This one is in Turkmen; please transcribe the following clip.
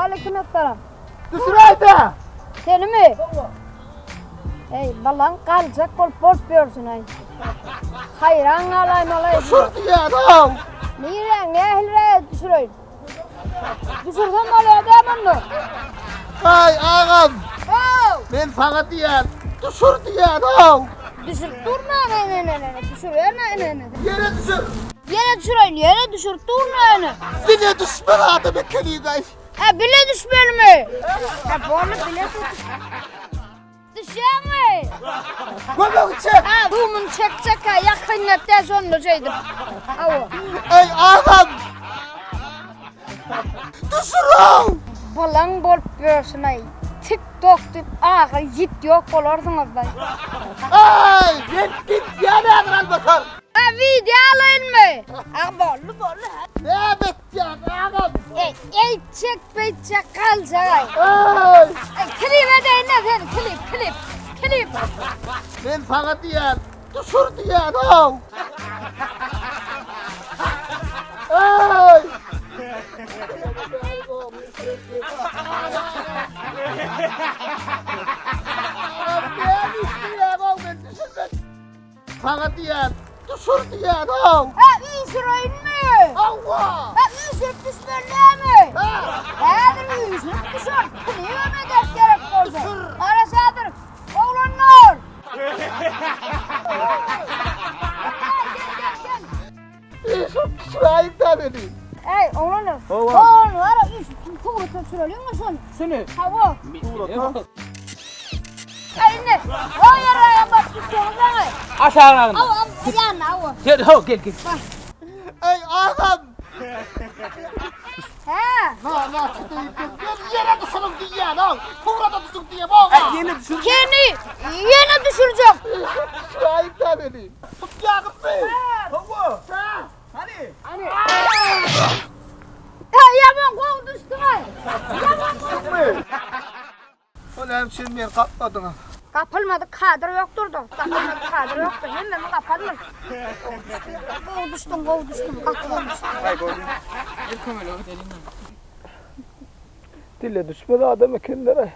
Waleýkim essalam. Düşüräýdä! Senimi? Eý, balaň galjak bolup bolup ýörsün-aý. Haýran galaýmaly. Düşür diýýän-ow! Niräň, nähiliräge düşüreýin? Düşürsem bolýar dämi onda? Aý, agam! Ow! Men saňa diýýän, düşür diýýän-ow! Düşürip durma, ene, ene, ene, ene, düşüriberme, ene, ene. Ýere düşür! Ýere düşüreýin, ýere düşürip durma, ene. Dile düşmez adam ekeniň-aý. Hä, bile düşmelimi? Hä, boldy, bile düş. Düşýäňmi? Kömegi çek! Hä, bumyny çekjek, hä, ýakynlat dä şonda şeýdip. Hawa. Eý, agam! Düşür-ow! Balaň bolup ýörsün-aý. Tik tok diýip ahyry ýit ýok bolarsyňyz-daý. Eý, men gidýän häzir almasam. Hä, wideo alaýynmy? Hä, boldy, boldy, hä. Näme etýäň, agam? Eý, eýtjek, beýtjek galjak-aý. Eý! Eý, klip edeýin-dä seni, klip, klip, klip. Men saňa diýýän, düşür diýýän-ow! Eý! Saňa diýýän, düşür diýýän-ow! Hä, üýşüreýinmi? Hawa! Hä, üýşürip düşmeli dälmi? Hä! Häzir üýşürip düşer, klibem ederis gerek bolsa. Düşür! Garaş häzir, oglanlar! Gel, gel, gel! Üýşürip düşüräýiň-dä meni! Eý, oglanlar! Hawa. Oglanlar, üýşüp surata düşüreliňmi şony? Şuny. Hawa. Surata? Eý, indi, o ýere baryp düşseňiz aňy. Aşagyna. Hawa, ýanyna, hawa. Gel, ho, gel, gel. Eý, agam! Hä? Na, na, çydaýyp, men ýere düşüriň diýýän-ow! Surata düşüň diýemok-a! Ýene düşür. Seni ýene düşürjek. Düşüräýiň-dä meni! Tutýaňyzmy? Hawa. Hä? Hany. Hä, ýaman gowy düşdüň-aý. Ýaman gowy. O näme üçin meni gapmadyňyz? Gapylmadyk kadr ýokdur-da. Gapylmadyk kadr ýokdur. Hemmemiz gaparmyz. Gowy düşdüň, gowy düşdüň, gaty gowy düşdüň. Aý boldy. Bir kömelek edeliň. Dile düşmez adam ekenler-aý.